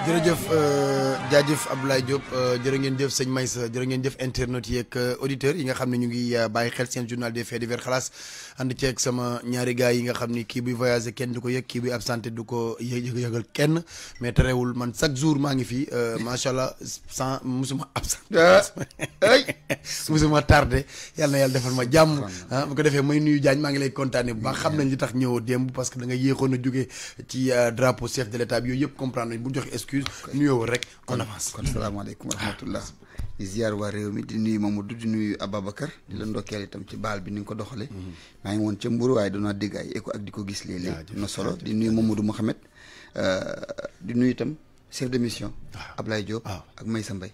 jërëjëf jaajëf Abdoulaye Diop jërë ngeen jëf sëñ Maysa jërë ngeen jëf internautes yeeg auditeurs yi nga xam ne ñu ngi bàyyi xel seen journal des faits divers xalaas ànd ceeg sama ñaari gars yi nga xam ni kii buy voyagé kenn du ko yëg kii buy absenté du ko yëgal kenn mais terewul man chaque jour maa ngi fi macha allah sans musuma absenté musuma tardé yàlla na yàlla defal ma jàmm bu ko defee may nuyu Diagne maa ngi lay kontaane bu baax xam nañ li tax ñëwoo démb parce que da nga yéexoon a jógee ci drapeau chef de l'état bi yooyu yëpp comprendre nañ bu joxe excuse nuyoo rek on avance. kon salaamaaleykum wa rahmatullah di ziar waa réew mi di nuyu Mamadou di nuyu Ababacar di la ndokkeel itam ci baal bi ni nga ko doxalee maa ngi woon ca Mbour waaye doonaa dégg ay écho ak di ko gis léeg-léeg na solo di nuyu Mamadou Mouhamed di nuyu itam chef de mission Ablaye Diop ak Maysa Mbaye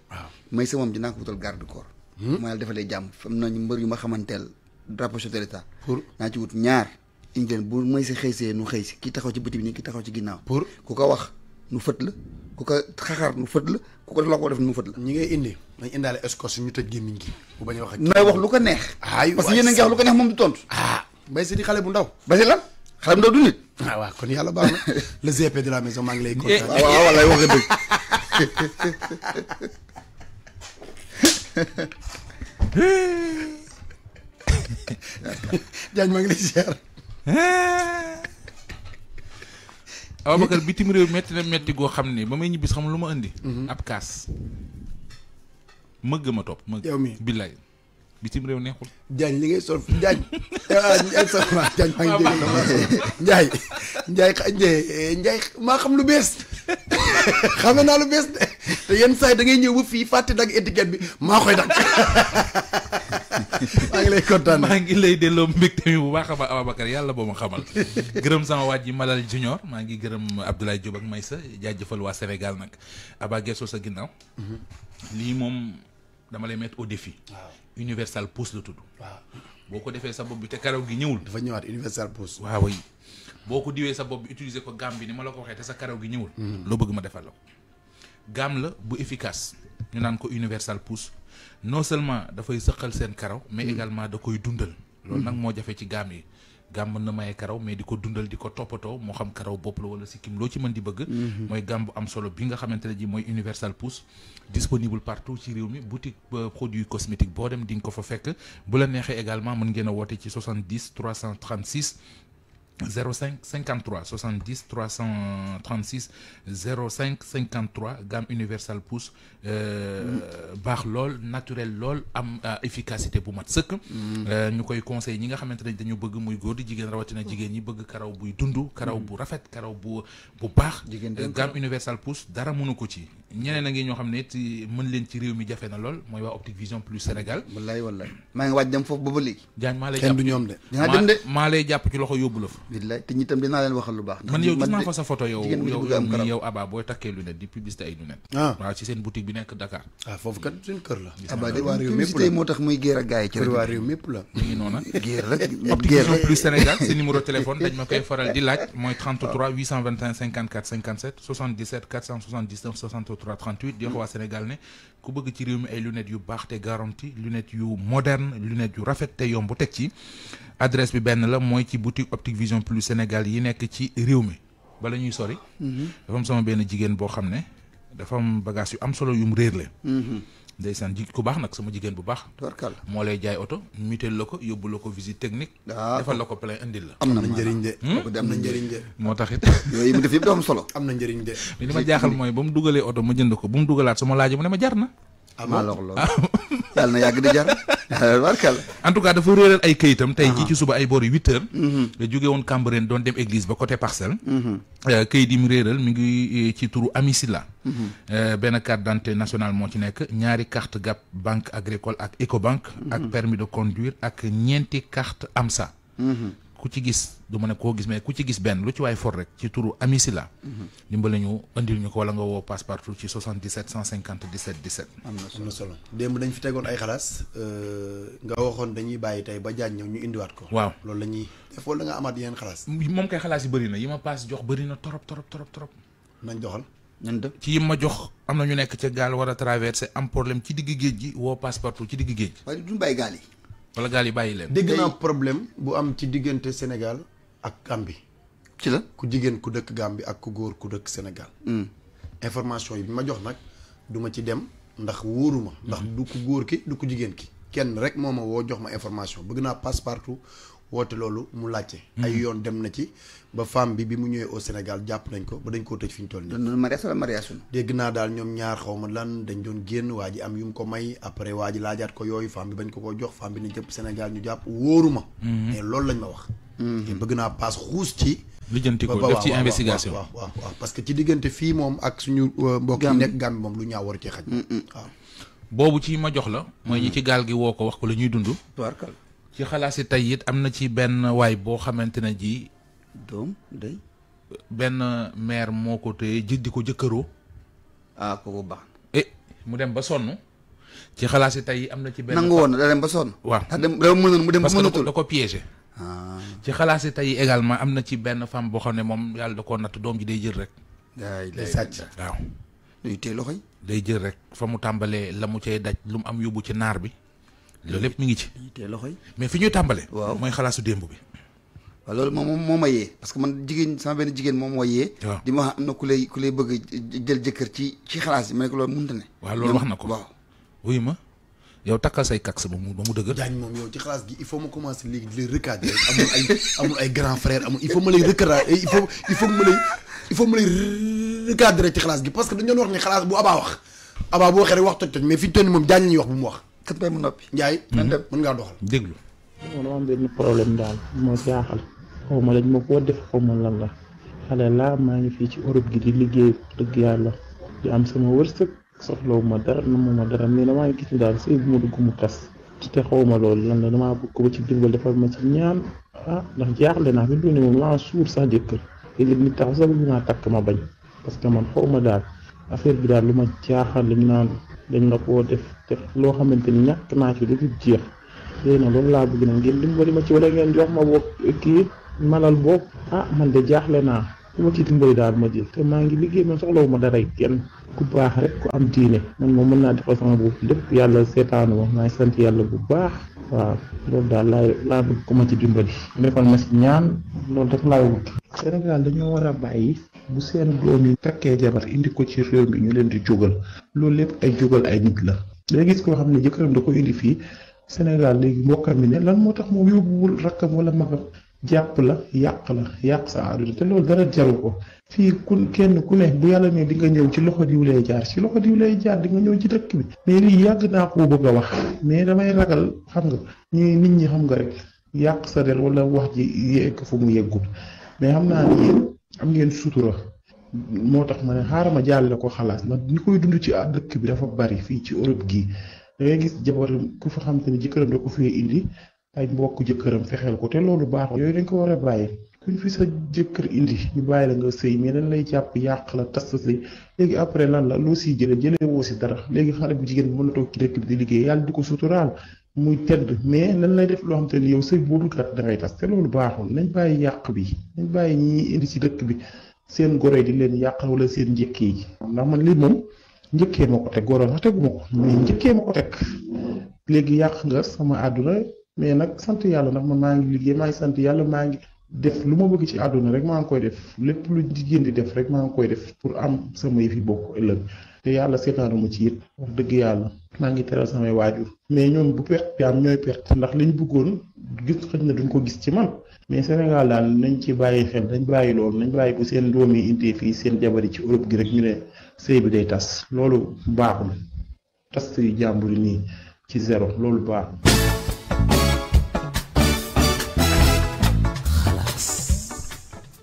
Maysa moom dinaa ko wutal garde corps moo yàlla defalee jàmm am nañu mbër yu ma xamanteel drapeau chef de l'état pour naa ci wut ñaar indien bu Maysa xëysee nu xëy si kii taxaw ci bëti bi nii kii taxaw ci ginnaaw pour ku ko wax nu fët la ku ko xaxaar nu fët la ku ko def la ko def nu fët la ñi ngay indi dañ indaale escorte ñu tëj gémmiñ gi bu bañ a wax ak nooy wax lu ko neex parce que yéen a ngi wax lu ko neex moom du tontu Mbaye si di xale bu ndaw ba si lan xale bu ndaw du nit waaw kon yàlla baax na le GP de la maison maa ngi lay kontaan waaw wallaay wax nga dëgg Diagne maa ngi lay ziar Ababacar bitim réew metti na metti goo xam ne ba may ñibbis xam lu ma indi ab kaas mëgg ma topp mëgg yow mi billaay bitim réew neexul Diagne li ngay sol Diagne Diagne maa ngi dégg Ndiaye maa xam lu bees xame naa lu bees de te yenn saa yi da ngay ñëw ba fii fàtte dagg étiquette bi maa koy dagg maa ngi lay kontaan maa ngi lay delloo mbégte mi bu baax a baax Ababacar yàlla boo ma xamal gërëm sama waaj yi Malal Junior maa ngi gërëm Abdoulaye Diop ak Maysa jaajëfal waa Sénégal nag Aba geesoo sa ginnaaw lii moom dama lay mettre au défi Universal Pousse la tudd waaw boo ko defee sa bopp bi te karaw gi ñëwul dafa ñëwaat Universal Pousse waaw yi boo ko diwee sa bopp bi utiliser ko gamme bi ni ma la ko waxee te sa karaw gi ñëwul loo bëgg ma defal la ko gamme la bu efficace ñu naan ko Universal Pousse non seulement dafay sëqal seen karaw mais également da koy dundal loolu nag moo jafe ci gamme yi gamme mën na maye karaw mais di ko dundal di ko toppatoo moo xam karaw bopp la wala sikkim loo ci mën di bëgg mooy gamme bu am solo bi nga xamante ne ji mooy Universal Pousse disponible partout ci réew mi boutique produit cosmétique boo dem di nga ko fa fekk bu la neexee également mën ngeen a woote ci 70 336 05 53 70 336 05 53 gamme Universal Pousse baax lool naturel lool am efficacité bu mat sëkk ñu koy conseil ñi nga xamante ne dañu bëgg muy góor di jigéen rawatina jigéen ñi bëgg karaw buy dund karaw bu rafet karaw bu baax gamme Universal Pousse dara mënu ko ci ñeneen a ngi ñoo xam ne it mën leen ci réew mi jafe na lool mooy waa Optique Vision Plus Sénégal wallaay maa ngi waaj dem foofu ba léegi Diagne maa lay kenn du ñoom de dinaa dem de maa lay jàpp ci loxo yóbbu la fa billaay te ñi tam dinaa leen waxal lu baax man yow gis naa fa sa photo yow Aba booy takkee lunette di publicité ay lunette waaw ci seen boutique bi nekk Dakar foofu kat suñu kër la Aba de waa réew mépp la moo tax muy géer ak gars yi ci kër waa réew mépp la ñu ngi noona géer rek Optique Vision Plus Sénégal seen numéro téléphone dañ ma koy faral di laaj mooy 33 821 54 57 77 479 63 38 di wax waa Sénégal ne ku bëgg ci réew mi ay lunettes yu baax te garantie lunettes yu moderne lunettes yu rafet te yomb teg ci adresse bi benn la mooy ci boutique Optique Vision Plus Sénégal yi nekk ci réew mi bala ñuy sori dafa am sama benn jigéen boo xam ne dafa am bagage yu am solo yu mu réer le ndeysaan ku baax nag sama jigéen bu baax tubarkalla moo lay jaay oto mutuel la ko yóbbu la ko visite technique defal la ko plein indil la am na njëriñ de am na njëriñ de moo taxit yooyu mu def yëpp dafa am solo am na njëriñ de li ma jaaxal mooy ba mu dugalee oto ma jënd ko bu mu dugalaat sama laaj mu ne ma jar na maa la wax loolu yàlla na yàgg di jar barkal en tout cas dafa réeral ay këyitam tey jii ci suba ay boori 8 heures la jóge woon Cambérène doon dem église ba côté Parcelles këyit yi mu réeral mi ngi ci turu Amisila benn carte d'identité nationale moo ci nekk ñaari carte Gap Banque Agricole ak Ecobank ak permis de conduire ak ñeenti carte AMSA ku ci gis du ma ne koo gis mais ku ci gis benn lu ci waay for rek ci turu Amisila dimbale ñu andil ñu ko wala nga woo Passepartout ci 77 150 17 17 am na solo démb dañ fi tegoon ay xalaas nga waxoon dañuy bàyyi tey ba jaañ ñëw ñu indiwaat ko waaw loolu la ñuy def wala nga amaat yeneen xalaas moom kay xalaas yi bëri na yi ma paas jox bëri na torop nañ doxal ci yi ma jox am na ñu nekk ca gaal war a traversé am problème ci digg géej gi woo Passepartout ci digg géej waaye duñ bàyyi gaal yi wala gaal yi bàyyi leen dégg naa problème bu am ci diggante Sénégal ak Gambie. ci la ku jigéen ku dëkk Gambie ak ku góor ku dëkk Sénégal. information yi bi ma jox nag du ma ci dem ndax wóoruma ndax du ku góor ki du ku jigéen ki kenn rek moo ma woo jox ma information bëgg naa passe-partout woote loolu mu laajte. ay yoon dem na ci ba femme bi mu ñëwee au Sénégal jàpp nañ ko ba dañ koo tëj fi ñu toll nii. doon mariage wala mariage. dégg naa daal ñoom ñaar xaw ma lan dañ doon génn waa ji am yu mu ko may après waa ji laajaat ko yooyu femme bi bañ ko jox femme bi ni jëpp Sénégal ñu jàpp wóoruma. mais loolu lañ ma wax. te bëgg naa paas xuus ci. lijjanti ko def ci investigation waaw parce que ci diggante fii moom ak suñu mbokk yi nekk Gambie moom lu ñaaw waru ci xaj. waaw boobu ci ma jox la. mooy ñi ci gaal gi woo ko wax ko la ñuy dund. tubaarkal ci xalaat si tey it am na ci benn waay boo xamante ne ji. doom day. benn maire moo ko téye di ko jëkkëroo. ah kooku baax mu dem ba sonn. ci xalaat si tey am na ci benn. nangu woon da dem ba sonn. waaw ndax dem mënoon mu dem ba mënatul parce que da ko piégé. ci xalaat si tey également am na ci benn femme boo xam ne moom yàlla da koo natt doom ji day jël rek. day sàcc waaw. day tee loxo yi. day jël rek fa mu tàmbalee la mu cay daj lu mu am yóbbu ci naar bi. loolu lépp mi ngi ci. day tee loxo yi. mais fi ñuy tàmbalee. waaw mooy xalaasu démb bi. waaw loolu moo ma yee parce que man jigéen sama benn jigéen moom moo yee. waaw di ma wax am na ku lay bëgg jël jëkkër ci xalaas yi ma ne ko loolu mënta ne. waaw loolu wax na ko waaw. wuyu ma yow takkal say kaks ba mu dëgër. Diagne moom yow ci xalaas gi il faut ma commencer léegi di lay recadrer amul ay grand frère amul il faut ma lay recadrer il faut ma lay recadrer ci xalaas gi parce que dañu doon wax ne xalaas bu abaa wax abaa bu waxee rek wax toj mais fi ñu toll nii moom Diagne la ñuy wax bu mu wax. kat bay mu noppi. Ndiaye. mën ngaa doxal. déglu. dama am benn problème daal moo jaaxal xaw ma dañ ma koo def xaw ma lan la xale laa maa ngi fii ci Europe gi di liggéey dëgg yàlla di am sama wërsëg soxlawu ma dara namu ma dara mais damaa ngi gis daal sëy bu ma dugg mu tas te xaw ma loolu lan la damaa bëgg ko ba ci dimbal defal ma ci ñaan ndax jaaxle naa fi mu ne moom maa suur sax jëkkër léegi nit tax sax bu naa takk ma bañ parce que man xaw ma daal affaire bi daal lu ma jaaxal lañu naan dañ la koo def te loo xamante ni ñàkk naa ci lu dul jeex léegi nag loolu laa bëgg na ngeen dimbali ma ci wala ngeen jox ma boog kii malal boog man de jaaxle naa ku ma ci dimbali daal ma jël te maa ngi liggéey man soxlawu ma dara kenn ku baax rek ku am diine man moom mën naa defal sama bopp lépp yàlla seetaanu ma maa ngi sant yàlla bu baax waaw loolu daal laa bëgg ku ma ci dimbali defal ma ci ñaan loolu daf laay wut. Sénégal dañoo war a bàyyi bu seen doom yi takkee jabar indi ko ci réew mi ñu leen di jógal loolu lépp ay jógal ay nit la day gis koo xam ne jëkkëram da ko indi fii Sénégal léegi mbokkam mi ne lan moo tax moom yóbbuwul rakkam wala magam jàpp la yàq sa àdduna te loolu dara jaru ko fii kenn ku ne bu yàlla ne di nga ñëw ci loxo diw lay jaar ci loxo diw lay jaar di nga ñëw ci dëkk bi mais lii yàgg naa koo bëgg a wax mais damay ragal xam nga nit ñi xam nga rek yàq sa der wala wax ji yegg fu mu yeggul mais xam naa ni yéen am ngeen sutura moo tax ma ne xaaral ma jàll ko xalaat man ñi koy dund ci dëkk bi dafa bari fii ci Europe gii da ngay gis jabaram ku fa xam te ne jëkkëram da ko fee indi ay mbokk jëkkëram fexeel ko te loolu baaxul yooyu dañ ko war a bàyyi kuñ fi sa jëkkër indi ñu bàyyi la nga sëy mais dañ lay jàpp yàq la tas sa sëy léegi après lan la loo siy jëlee woo si dara léegi xale bu jigéen bi mën a toog ci dëkk bi di liggéey yàlla di ko suturaal muy tedd mais lan lay def loo xam te ni yow sëy boo duggaat da ngay tas te loolu baaxul nañ bàyyi yàq bi nañ bàyyi ñi indi ci dëkk bi seen goro yi di leen yàq wala seen njëkk yi ndax man lii moom njëkkee ma ko teg goro sax teguma ko mais njëkkee ma ko teg léegi yàq nga sama àdduna mais nag sant yàlla ndax man maa ngi liggéey maa ngi sant yàlla maa ngi def lu ma bëgg ci àdduna rek maa ngi koy def lépp lu jigéen di def rek maa ngi koy def pour am sama yëfi bokk ëllëg te yàlla seetaanu ma ci it wax dëgg yàlla maa ngi teral samay waajur mais ñoom bu perte bi am ñooy perte ndax li ñu bëggoon gis xëy na duñ ko gis ci man mais Sénégal daal nañ ci bàyyi xel nañ bàyyi loolu nañ bàyyi bu seen doom yi indee fii seen jabar yi ci Europe gi rek ñu ne sëy bi day tas loolu baaxul tas yu jàmbur yi nii ci zéro loolu baaxul.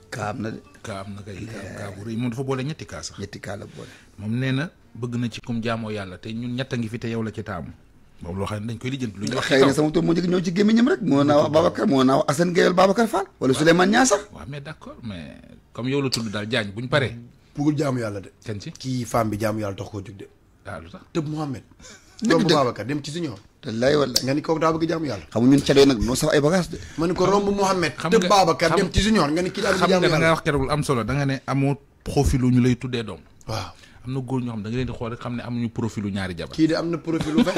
kaa am na de. kaa am na kay kaa bu rëy moom dafa boole ñetti kaa sax. ñetti kaa la boole. moom nee na bëgg na ci kum jaamoo yàlla te ñun ñett a ngi fi te yow la ci taamu. moom loo xam ne dañ koy lijjanti lu ñu wax xëy na sama tur moo njëkk ñëw ci gémmiñam rek moo naaw Babacar moo naaw Assane Gueye Babacar Fall wala Souleymane Niass sax. waaw mais d'accord mais comme yow la tudd daal Diagne buñ paree. bugul jaamu yàlla de. kenn ci kii femme bi jaamu yàlla tax koo jóg de. waaw lu tax tëb Mohamed. dëgg romb Babacar dem ci Junior. wallaay wallaay nga ni kooku daa bëgg jaamu yàlla. xam nga ñun cadee nag noo saf ay bagage de. ma ni ko romb Mohamed. xam nga tëb Babacar dem ci Junior nga ni kii daa bëgg jaamu xam nga da yàlla. nga wax keroog lu am solo da nga ne amoo profilu ñu lay tuddee doom. waaw am na góor ñoo xam da nga leen di xool rek xam ne amuñu profilu ñaari jabar. kii de am na profilu fekk.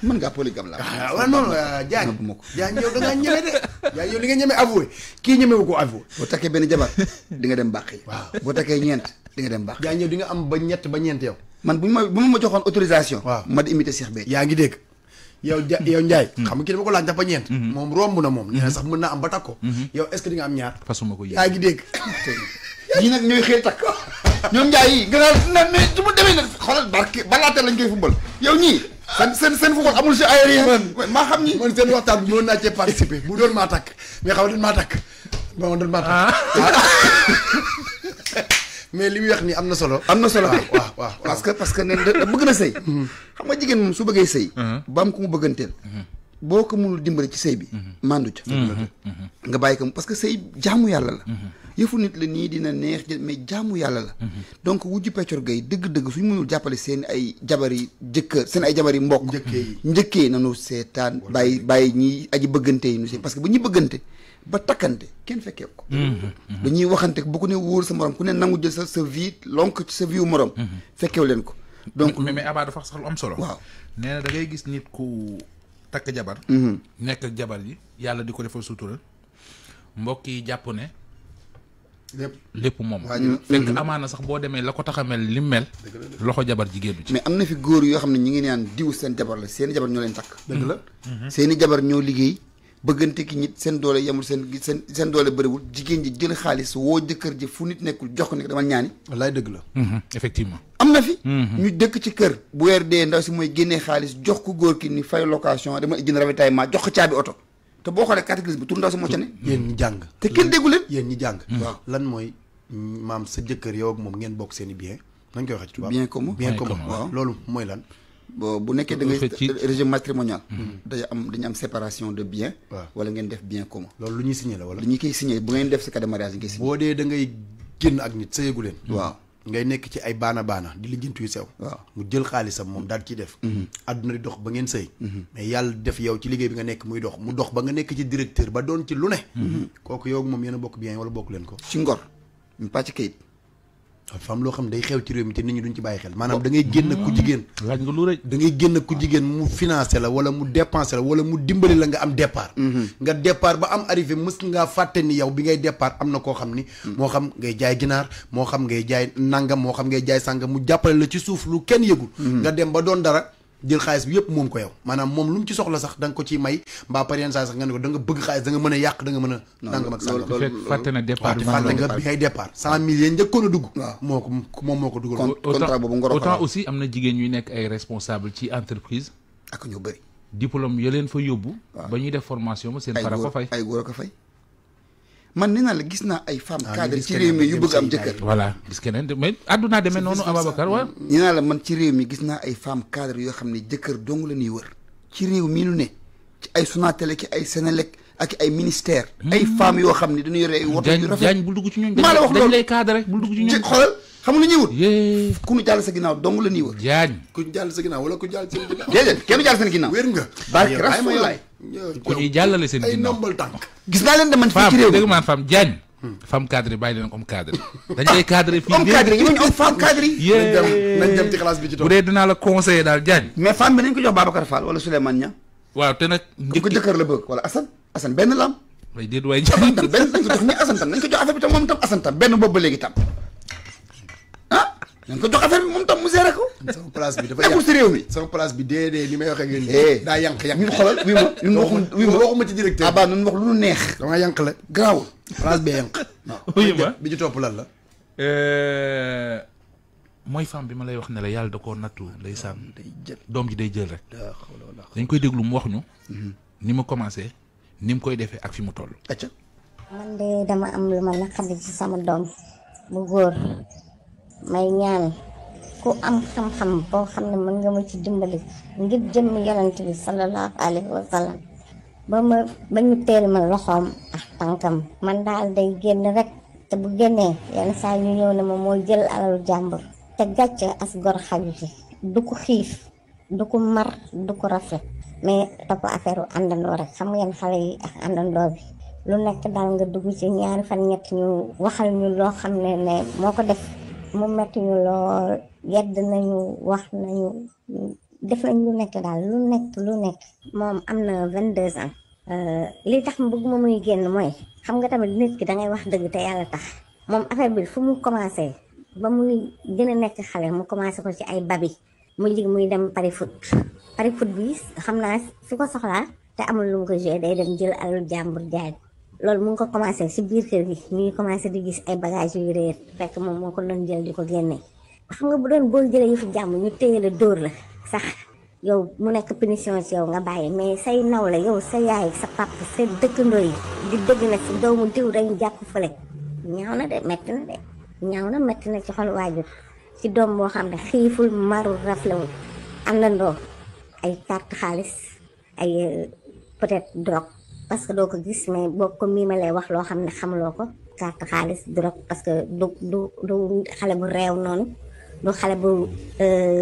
mën ngaa polygame la. waaw non Diagne Diagne yow da ngaa ñeme de. Diagne yow li nga ñeme avoué kii ñemewu ko avoué. boo takkee benn jabar di nga dem bàq yi. waaw boo takkee ñeent di nga dem bàq. Diagne yow di nga am ba ñett ba ñeent yow. man bu ma joxoon autorisation. waaw ma di imité Cheikh Béthio. yaa ngi dégg yow yow Ndiaye. xam nga kii dama ko laaj dafa ñeent. moom romb na moom. nee na sax mën naa am ba takk ko. yow est-ce que di nga am ñaar. fasuma ko yaa ngi dégg. ñii nag ñooy xëy takk ñoom Ndiaye yi gën a mais su ma demee nag xoolal barke balaateel lañ koy football yow ñii seen football amul si aérien maa xam ñi man seen waxtaan bi mën naa cee participer bu doon maa takk mais xam nga doon maa takk bon doon maa takk mais li muy wax nii am na solo. am na solo kay waaw parce que ne da bëgg na sëy xam nga jigéen moom su bëggee sëy ba am ku mu bëgganteel boo ko mënul dimbali ci sëy bi mandu ca nga bàyyi ko parce que sëy jaamu yàlla la yëfu nit la nii dina neex mais jaamu yàlla la donc wujju peccor gay dëgg-dëgg suñu mënul jàppale seen ay jabari jëkkër seen ay jabari mbokk njëkkee nanu seetaan bàyyi ñi aji bëggante yi nu see parce que bu ñuy bëggante ba takkante kenn fekkee ko dañuy waxante bu ku ne wóor sa morom ku ne nangu jël sa vie lonk ci sa vie morom fekkewu leen ko donc mais Abba dafa sax lu am solo waaw nee na da ngay gis nit ku takk jabar nekk ak jabar yi yàlla di ko defal sutura mbokk yi jàpp ne lépp moom fekk amaana sax boo demee la ko tax a mel li mel loxo jabar jigéen du ci mais am na fi góor yoo xam ne ñi ngi naan diw seen jabar la seeni jabar ñoo leen takk dëgg la seeni jabar ñoo liggéey bëggante ki nit seen doole yemul seen doole bëriwul jigéen ji jël xaalis woo jëkkër ji fu nit nekkul jox ko ne dama ñaani wallaay dëgg la effectivement am na fi ñu dëkk ci kër bu weer dee ndaw si mooy génnee xaalis jox ko góor ki ni fay location dama jënd ravitaillement jox ko caabi oto te boo xoolee catégorie bi tur ndaw si moo ca ne yéen ñi jàng te kenn déggu leen yéen ñi jàng waaw lan mooy maam sa jëkkër yow ak moom ngeen bokk seen i bien nañ koy waxee ci tubaab bien commun bien commun waaw loolu mooy lan bu nekkee da ngay régime matrimonial dañu am séparation de bien wala ngeen def bien commun loolu lu ñuy signé la wala lu ñu koy signé bu ngeen def si cas de mariage yi ngay signé boo dee da ngay génn ak nit sëyeegu leen waaw ngay nekk ci ay baana di lijjantu yu sew waaw mu jël xaalisam moom daal ciy def àdduna di dox ba ngeen sëy mais yàlla def yow ci liggéey bi nga nekk muy dox mu dox ba nga nekk ci directeur ba doon ci lu ne kooku yow moom yéen a bokk bien wala bokk leen ko ci ngor ñu pàcc kayit dafa am loo xam day xew ci réew mi te nit ñi duñ ci bàyyi xel maanaam da ngay génn ku jigéen laaj nga lu rëy da ngay génn ku jigéen mu financé la wala mu dépensé la wala mu dimbali la nga am départ nga départ ba am arrivé mës ngaa fàtte ni yow bi ngay départ am na koo xam ni moo xam ngay jaay ginaar moo xam ngay jaay nangam moo xam ngay jaay sàngam mu jàppale la ci suuf lu kenn yëgul nga dem ba doon dara jël xaalis bi yëpp moom ko yow maanaam moom lu mu ci soxla sax da nga ko ciy may mbaa par yenn saa sax nga ne ko da nga bëgg xaalis da nga mën a yàq da nga mën a nangam ak sàngam fàtte na départ bi fàtte nga bi ngay départ 100 000 njëkkoon a dugg moo ko moom moo ko dugal contrat boobu ngoro autant aussi am na jigéen ñuy nekk ay responsable ci entreprise ak ñu bëri diplôme ya leen fa yóbbu ba ñuy def formation ba seen fara ko fay ay góor a ko fay man nee naa la gis naa ay femmes cadre ci réew mi yu bëgg am jëkkër voilà gis keneen mais àddunaa demee noonu Ababacar waaw nee naa la man ci réew mi gis naa ay femmes cadre yoo xam ne jëkkër dong la ñuy wër ci réew mii nu ne ci ay Sonatel ki ay Senelec ak ay ministère ay femmes yoo xam ne dañu yore ay woto yu rafet jaañ bul dugg ci ñooñ maa la wax dañ lay cadre rek bul dugg ci ñooñ xoolal xam nga lu ñuy wër yee ku ñu jàll sa ginnaaw dong la ñuy wër jaañ ku jàll sa ginnaaw wala ku jàll seen ginnaaw déedéet kenn jàll seen ginnaaw wér nga barke Rasulaay ku ñuy jàllale seen ay ginnaaw nombal tànk gis naa leen de man fii ci femme réew mi dégg maan femme jaañ femme cadre bàyyi leen comme cadre dañ lay cadre fii homme cadre yi ñu am femme cadre yi nañ dem ci classe bi ci bu dee dinaa la conseiller daal jaañ mais femme bi nañ ko jox Babacar Fall wala Souleymane Niang waaw te nag comme ko jëkkër la bëgg wala Assane benn la am way déet waay Assane tam benn nañ ko jox ni Assane tam nañ ko jox affaire bi tam moom tam Assane tam benn boobu ba léegi tam nañ ko jox affaire bi moom tam mu géré ko sama place bi dafa nekkul si réew mi sama place bi déedéet li may wax ak yéen daa yànq ñun xoolal wi ma ñun waxuma ci directeur Abba ñun wax lu nu neex dama yànq la garaawul place bi yànq wuyu ma bi ci topp lan la mooy femme bi ma lay wax ne la yàlla da koo nattu ndeysaan day jël doom ji day jël rek dañ koy déglu mu wax ñu ni mu commencé ni mu koy defee ak fi mu toll acca man de dama am lu ma naqari ci sama doom bu góor may ñaan ku am xam-xam boo xam ne mën nga ma ci dimbali ngir jëmm yonent bi sallallahu alayhi wa sallam ba ñu teel ma loxoom ak tànkam man daal day génn rek te bu génnee yenn saa ñu ñëw ne ma mooy jël alalu jàmbur te gàcce as gor xaju ci du ko xiif du ko mar du ko rafle mais topp affaire u àndandoo rek xam ngeen xale yi ak àndandoo bi lu nekk daal nga dugg ci ñaari fan ñett ñu waxal ñu loo xam ne moo ko def mu metti ñu lool yedd nañu wax nañu def nañ lu nekk daal lu nekk moom am na 22 ans li tax mu bëgg ma muy génn mooy xam nga tamit nit ki da ngay wax dëgg te yàlla tax moom affaire bi fu mu commencé ba muy gën a nekk xale mu commencé ko ci ay babi muy dem pari foot bi xam naa su ko soxlaa te amul lu mu ko joué day dem jël alal jàmbur jaay loolu mu ngi ko commencé si biir kër gi ñu ngi commencé di gis ay bagages yu réer fekk moom moo ko doon jël di ko génne xam nga bu doon boo jëlee yu fi jàmm ñu téye la dóor la sax yow mu nekk punition ci yow nga bàyyi mais say nawle yow sa yaay sa papa sa dëkkandoo yi di dëgg na ci doomu diw dañu jàpp fële ñaaw na de metti na ci xol waajur ci doom boo xam ne xiiful marul raflewul àndandoo ay carte xaalis ay peut-être drogue parce que doo ko gis mais boo ko miimalee wax loo xam ne xamuloo ko carte xaalis drogue parce que du xale bu réew noonu du xale bu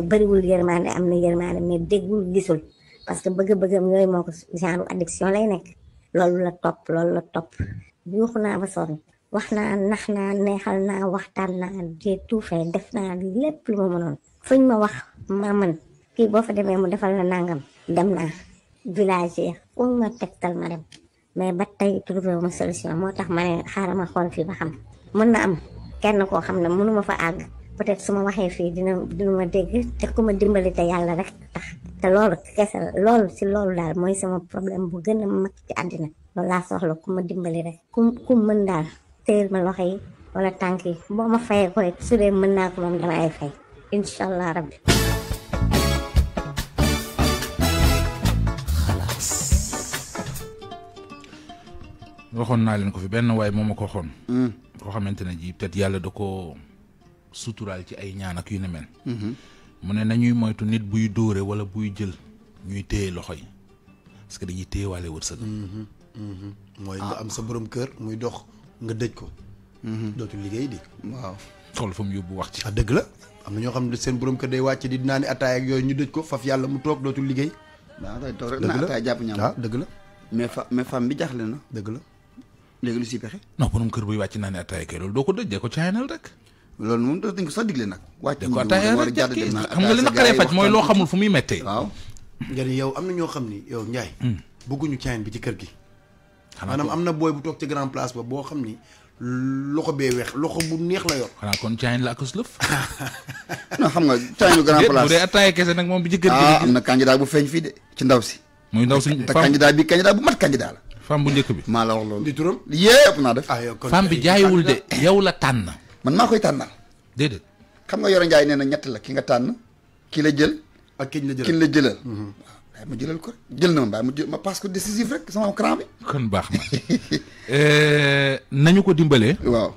bëriwul yërmande am na yërmande mais déggul gisul parce que bëgg-bëggam yooyu moo ko genre addiction lay nekk loolu la topp yuuxu naa ba sonn wax naa nax naa neexal naa waxtaan naa j'ai tout fait def naa lépp lu ma mënoon fuñ ma wax ma mën kii boo fa demee mu defal la nangam dem naa village yi fu ma tegtal ma dem mais ba tey trouvé wu ma solution moo tax ma ne xaaral ma xool fii ba xam mën na am kenn koo xam ne mënu ma fa àgg peut-être su ma waxee fii dina ma dégg te ku ma dimbali te yàlla rek tax te loolu kese loolu si loolu daal mooy sama problème bu gën a mag ci àddina loolu laa soxla ku ma dimbali rek ku mën daal téyel ma loxo yi wala tànk yi boo ma fayee ko rek su dee mën naa ko moom dama ay fay incha allah rabbi. waxoon naa leen ko fi benn waaye moo ma ko waxoon. koo xamante ne ji peut-être yàlla da ko suturaal ci ay ñaan ak yu ne mel. mu ne nañuy moytu nit buy dóore wala buy jël ñuy téye loxo yi parce que dañuy téye waale wërsëg. mooy nga am sa borom kër muy dox nga dëj ko. dootul liggéey di. waaw xool fa mu yóbbu wax ci. dëgg la am na ñoo xam ne seen borom kër day wàcc di naan ataaya ak yooyu ñu dëj ko faf yàlla mu toog dootul liggéey. waaw day toog rek naan ataaya jàpp ñaam. dëgg la. mais femme bi jaaxle na. dëgg la. léegi lu si pexe. non borom kër buy wàcc naa ne ataaya kay loolu doo ko dëj dee ko caayinal rek. loolu moom dañ ko sax digle nag. wàcc ko ataaya rek xam nga li naqaree faj mooy loo xamul fu muy méttee. waaw. nga ni yow am na ñoo xam ni yow Ndiaye. bëgguñu caayin bi ci kër gi. xanaa maanaam am na booy bu toog ci grand place ba boo xam ni loxo bee weex loxo bu neex la yor. xanaa kon caayin la ak lëf. non xam nga caayinu grand place. bu dee ataaya kese nag moom bi ci kër gi. am na candidat bu feeñ fii de ci ndaw si. muy ndaw suñu te candidat bu mat candidat la. femme bu njëkk bi. maa la wax loolu. di turam yépp naa def. yow kon femme bi jaayiwul de yow la tànn. man maa koy tànnal. déedéet. xam nga Yoro Ndiaye nee na ñett la ki nga tànn ki la jël. ak kiñ la jëlal kiñ la jëlal. waaw ma jëlal ko jël na ma bàyyi ma jël ma passe ko décisif rek sama cran bi. kon baax na nañu ko dimbalee. waaw.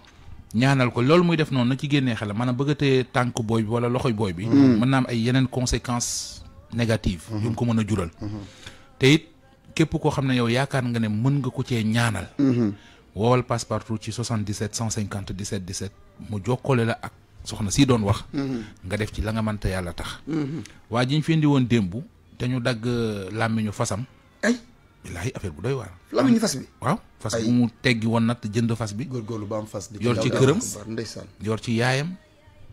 ñaanal ko loolu muy def noonu na ci génnee xel maanaam bëgg a téye tànk booy bi wala loxoy booy bi. mën naa am ay yeneen conséquences négatives. yu mu ko mën a jural. te it képp koo xam ne yow yaakaar nga ne mën nga ko cee ñaanal. woowal Passepartout ci 77 150 17 17 mu jokkale la ak soxna si doon wax. nga def ci la nga mënta yàlla tax. waa ji ñu fi indi woon démb te ñu dagg làmmiñu fasam. ay. billaahi affaire bu doy waar. làmmiñu fas bi. waaw fas bu mu teggi woon nag jënd fas bi. góorgóorlu ba am fas. yor ci këram ndeysaan. yor ci yaayam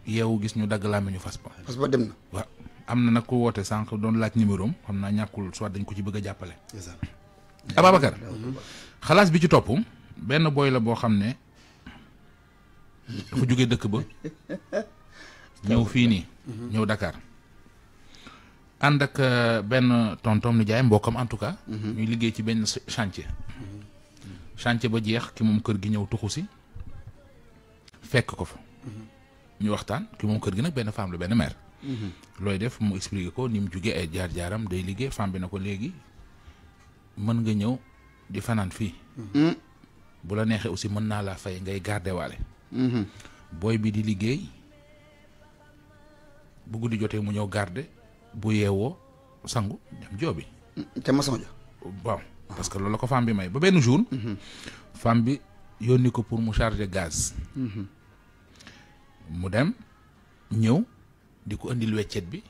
yeewu gis ñu dagg làmmiñu fas ba. fas ba dem na. waaw am na nag ku woote sànq doon laaj numéro am xam naa ñàkkul soit dañ ko ci bëgg a jàppale. Ababacar xalaas bi ci topp benn booy la boo xam ne dafa jóge dëkk ba ñëw fii nii ñëw Dakar ànd ak benn tontom ni jaay mbokkam en tout cas ñuy liggéey ci benn chantier ba jeex ki moom kër gi ñëw tuxu si fekk ko fa ñu waxtaan ki moom kër gi nag benn femme la benn mère looy def mu expliqué ko ni mu jugee ay jaar-jaaram day liggéey femme bi na ko léegi mën nga ñëw di fanaan fii bu la neexee aussi mën naa laa fay ngay garder waale booy bi di liggéey bu guddi jotee mu ñëw garder bu yeewoo sangu dem joobi te maçon ja waaw parce que loolu la ko femme bi may ba benn jour femme bi yónni ko pour mu charger gaz mu dem ñëw di ko indil weccet bi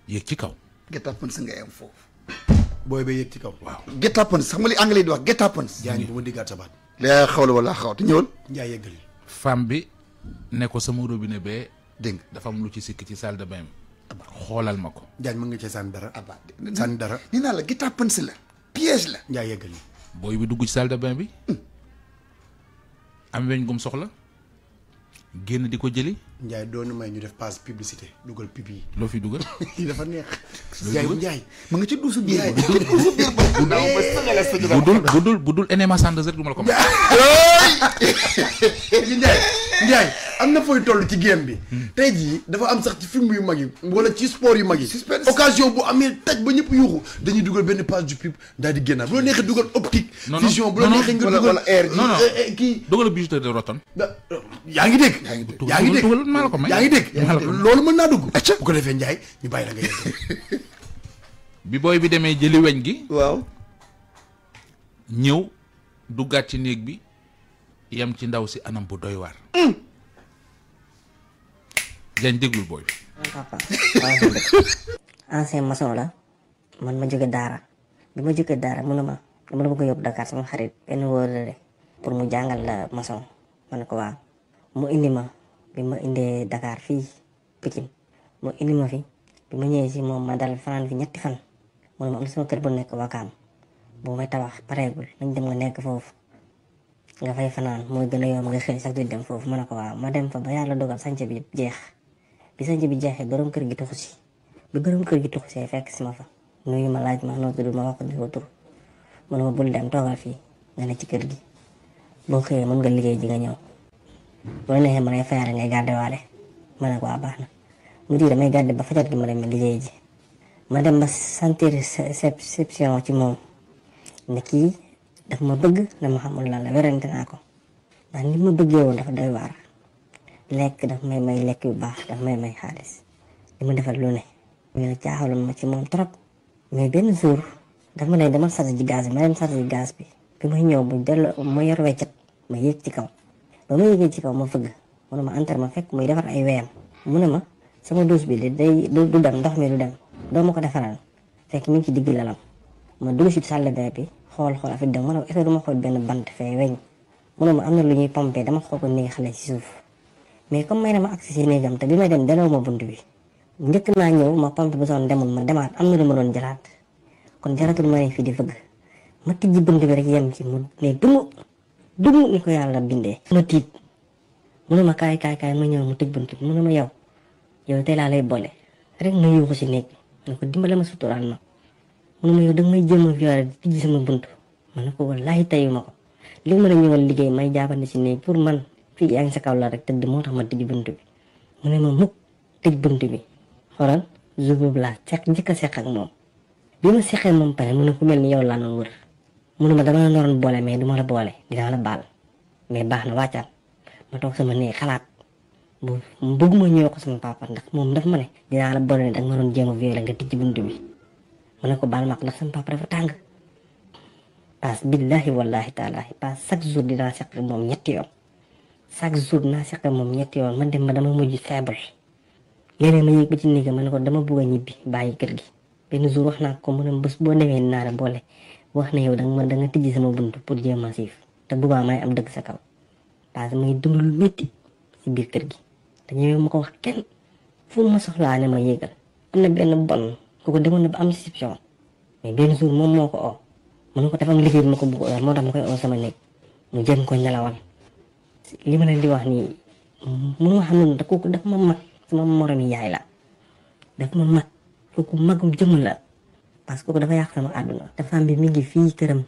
yéeg ci kaw get happens ngay am foofu booy ba yéeg ci kaw. waaw get happens xam nga li anglais di wax get happens Diagne bu ma diggaat sa baat. laa xawla wala xaw te ñëwal Ndiaye yeggali. femme bi ne ko sama robinet bee dégg nga dafa am lu ci sikk ci salle de bain bi xoolal ma ko Njaañ mën nga cee sànni dara. Abba sànni dara. ni naa la guitar pencil la piège la. Njaay yeggal yi. booy bi dugg ci salle de bain bi am weñ gum soxla génn di ko jëli Njaay doonu may ñu def passe publicité dugal pub yi. loo fi dugal lii dafa neex. Njaay ma nga ci duusu biir bu dul enema sandeuse rek du ma la ko may Njaay am na fooy toll ci game bi. tey jii dafa am sax ci film yu mag yi wala ci sport yu mag yi. occasion bu amee taj ba ñëpp yuuxu dañuy dugal benn page du pub daal di génnaat bu la neexee dugal optique. vision bu la neexee nga dugal wala air non non kii. dugal bijouterie de Roton yaa ngi dégg. yaa ngi dégg dugal maa la ko may yaa ngi dégg. loolu mën naa dugg. bu ko defee Njaay ñu bàyyi la nga yegg. bi booy bi demee jëli weñ gi waaw ñëw duggaat ci néeg bi yem ci ndaw si anam bu doy waar jañ déglul booy bi papa ancien maçon la man ma jóge daara bi ma jóge daara mu ne ma dama la bëgg a yóbbu Dakar sama xarit benn wóorale pour mu jàngal la maçon ma ne ko waaw mu indi ma bi ma indee Dakar fii Pikine mu indi ma fi bi ma ñëwee si moom ma dal fanaan fi 3 fan mu ne ma am na sama kër bu nekk Wakaam boo may tabax pareegul nañ dem nga nekk foofu nga fay fanaan mooy gën a yomb nga xëy sax du dem foofu ma ne ko waaw ma dem fa ba yàlla dogal sànce bi jeex bi sànce bi jeexee borom kër gi tuxu si bi borom kër gi tuxu see fekk si ma fa nuyu ma laaj ma noo tudd ma wax ko di ko tur mu ne ma bul dem toogal fii nga ne ci kër gi boo xëyee mën nga liggéey ji nga ñëw boo neexee ma lay fayaale ngay gàdde waale ma ne ko waa baax na mu di damay gàdde ba fajar gi ma dem liggéey ji ma dem ba sentir exception ci moom ne kii daf ma bëgg dama xamul lan la werante naa ko ndax ni ma bëggee woon dafa doy waar lekk daf may may lekk yu baax daf may may xaalis di ma defal lu ne ñu ne caaxaloon ma ci moom trop mais benn jour daf ma ne dama sarti ji gaz bi ma dem sarti ji gaz bi bi may ñëw bu delloo ma yor weccat ma yéeg ci kaw ba ma yéegee ci kaw ma fëgg mu ne ma entar ma fekk muy defar ay weyam mu ne ma sama douche bi day du dem ndox mi du dem doo ma ko defaral fekk mi ngi ci digg lalam ma dugg si salle de bain bi xool affaire dem ma ne ko est-ce que duma xool benn bant fee weñ mu ne ma am na lu ñuy pompé dama xool ko néeg xale ci suuf mais comme may na ma agsi si néegam te bi may dem dalaw ma bunt bi njëkk naa ñëw ma pompé bu soon demul ma demaat am na lu ma doon jëlaat kon jaratul ma ne fii di fëgg ma tijji bunt bi rek yem ci mu ne dumu ni ko yàlla bindee ma tiit mu ne ma kaay ma ñëw mu tëj bunt bi mu ne ma yow tey laa lay boole rek ma yuuxu si néeg bi ne ko dimbale ma suturaal ma mu ne ma yow danga may jéem a violé di tijji sama bunt ma ne ko wallaahi tayu ma ko li ma la ñëwal liggéey may jaabandi si néeg pour man fii yaa ngi sa kaw la rek tëdd moo tax ma tijji bunt bi mu ne ma mukk tëj bunt bi xoolal jour boobu laa njëkk a seq ak moom bi ma seqee moom pare mu ne ku mel ni yow laa doon wër mu ne ma dama la naroon boole mais du ma la boole dinaa la baal mais baax na wàccal ma toog sama néeg xalaat bu bëgguma ñëw ko sama papa ndax moom daf ma ne dinaa la boole ne danga ma doon jéem a violé nga tijji bunt bi ma ne ko baal ma ndax sama papa dafa tàng paas billahi wallahi taalaahi paas chaque jour dinaa seq moom 3 yoon chaque jour dinaa seq moom 3 yoon man dem ba dama mujj faible léeg-léeg ma yéeg ba ci néeg ma ne ko dama bëgg a ñibbi bàyyi kër gi benn jour wax naa ko mu ne bés boo demee dinaa la boole wax na yow danga tijji sama bunt pour jéem a siif te bëgguma may am dëgg sa kaw parce que may dund lu métti si biir kër gi te ñëwee ma ko wax kenn fu ma soxlaa ne ma yéegal am na benn bon kooku demoon na ba am réception mais benn jour moom moo ko oo mu ne ko dafa am liggéey bi ma ko bëgg moo tax ma koy oo sama néeg mu jëm ko nelawal li ma leen di wax nii mënu ma xam ne kooku dafa ma mag sama moromi yaay la dafa ma mag kooku magum jëm la parce que kooku dafa yàq sama àdduna te femme bi mi ngi fii këram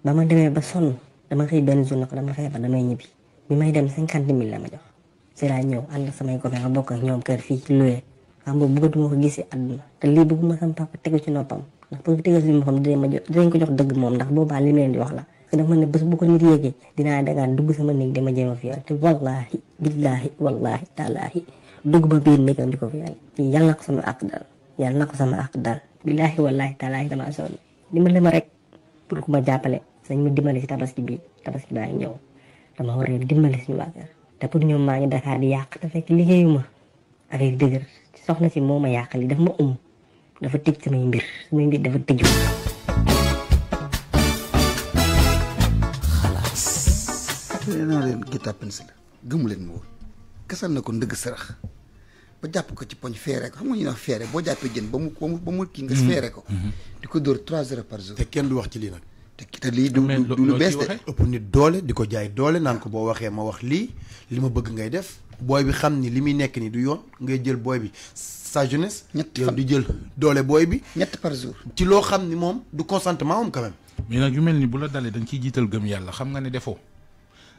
ba ma demee ba sonn dama xëy benn jour ne ko dama feebar damay ñibbi bi may dem 50 000 la ma jox si laa ñëw ànd samay copain nga bokk ak ñoom kër fii ci luwee xam nga bëggatuma ko gis si àdduna te lii bëgguma sama papa tegu ci noppam ndax pour tegu ci noppam dinañ ko jox dëgg moom ndax boobaa li leen di wax la te dafa ne bés bu ko nit yéegee dinaa dagaan dugg sama néeg dama jéem a fi te wallahi billahi wallahi taalaahi dugg ba biir néegam di ko fi yàlla na ko sama àq dal yàlla na ko sama àq dal billahi wallahi taalaahi dama sonn dimbali ma rek pour ku ma jàppale sañ ma dimbali si tabaski baa ngi ñëw dama war a dimbali suñu waa kër te pour ñoom maa ngi Dakar di yàq te fekk liggéeyuma avec dëgër soxna si moo ma yàqali daf ma dafa tëj samay mbir dafa tëju. xalaas. nee naa leen guitar pencil la gëmu leen ma woon kasal na ko ndëgg sërëx ba jàpp ko ci poñ feere ko xam nga ñu wax feere boo jàppee jën ba mu kii nga feere ko di ko dóor 3 heures par jour te kenn du wax ci lii nag te lii du lu bees de ëpp nit doole di ko jaay doole naan ko boo waxee ma wax lii li ma bëgg ngay def booy bi xam ni li muy nekk ni du yoon ngay jël booy bi sa jeunesse yow di jël doole booy bi 3 par jour ci loo xam ni moom du consentement moom quand même mais nag yu mel ni bu la dalee da nga ciy jiital gëm yàlla xam nga ne defoo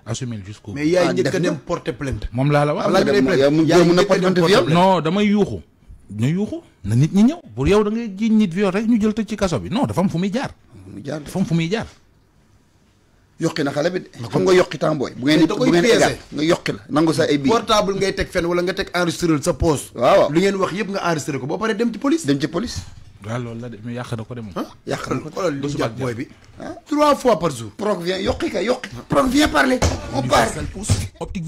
assumer jusqu'au mais yaay njëkk a dem porter plainte moom laa la wax non damay yuuxu na nit ñi ñëw pour yow da ngay jiiñ nit viol rek ñu jël tëj ci kaso bi non dafa am fu muy jaar dafa am fu muy jaar yokki na xale bi xam nga yokki temps booy bu ngeen égal nga yokki la nangu sa ay bii portable ngay teg fenn wala nga teg enregistré sa poche waaw lu ngeen wax yëpp nga enregistré ko boo paree dem ci police waaw loolu la de mais yàq na ko de moom yàq na ko xoolal li jàpp booy bi 3 fois par jour Proc vient yokki ka yokki Proc vient parler on part